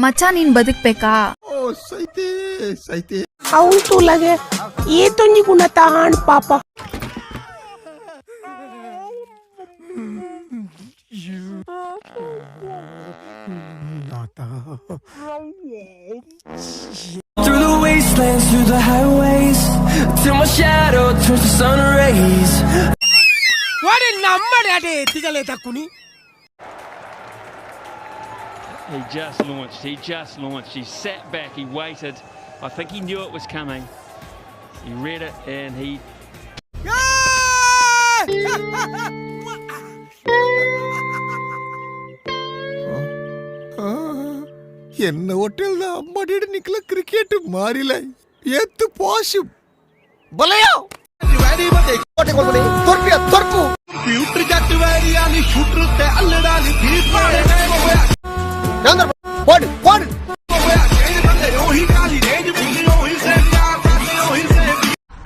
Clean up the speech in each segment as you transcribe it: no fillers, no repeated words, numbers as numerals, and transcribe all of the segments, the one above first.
ಮಚ್ಚ, ನೀನ್ ಬದುಕ್ಬೇಕಾ? ಅವಳು ತೂಲಗೆ ಏತೊಂಜಿ ಗುಣತ ಆಣ್ ಪಾಪ. Through the wastelands, through the highways, till my shadow turns to sun rays. ನಮ್ಮ ಎತ್ತಿಗಲೇ ತಕ್ಕುನಿ. He just launched. He just launched. He sat back. He waited. I think he knew it was coming. He read it and he ಎನ್ನ ಹೋಟೆಲ್ದ ಅಮ್ಮಡಿಡ್ ನಿಕ್ಲ cricket ಮಾರಿಲ್ಲ ಎತ್ತು posh ಬಲಯ ತೊರ್ಪು. போடு போடு.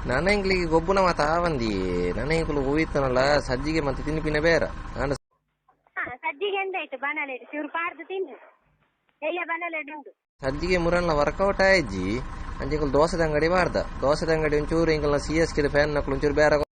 ನನ ಎಂಕ್ಲಿಗೆ ಗೊಬ್ಬುನ ಮಾತ ಆವಂದಿ. ನನ ಎಂಕುಲು ಹೂವಿತ್ತನಲ್ಲ ಸಜ್ಜಿಗೆ ಮತ್ತೆ ತಿನ್ಪಿನ ಬೇರ ಆಂಡ. ಸಜ್ಜಿಗೆ ಎಂದಾಯ್ತು, ಬಾಣಲೆ ಚೂರು ಪಾರ್ದು ತಿನ್ನು, ಎಯ್ಯ ಬಾಣಲೆ ಉಂಟು. ಸಜ್ಜಿಗೆ ಮುರನ್ಲ ವರ್ಕೌಟ್ ಆಯ್ಜಿ. ಅಂಚ ಎಂಕುಲು ದೋಸೆದ ಅಂಗಡಿ ಬಾರ್ದ, ದೋಸೆದ ಅಂಗಡಿ ಒಂಚೂರು ಎಂಕಲ್ನ ಸಿ ಎಸ್ ಕೆ ಫ್ಯಾನ್ ನಕುಲು ಒಂಚೂರು ಬೇರೆ.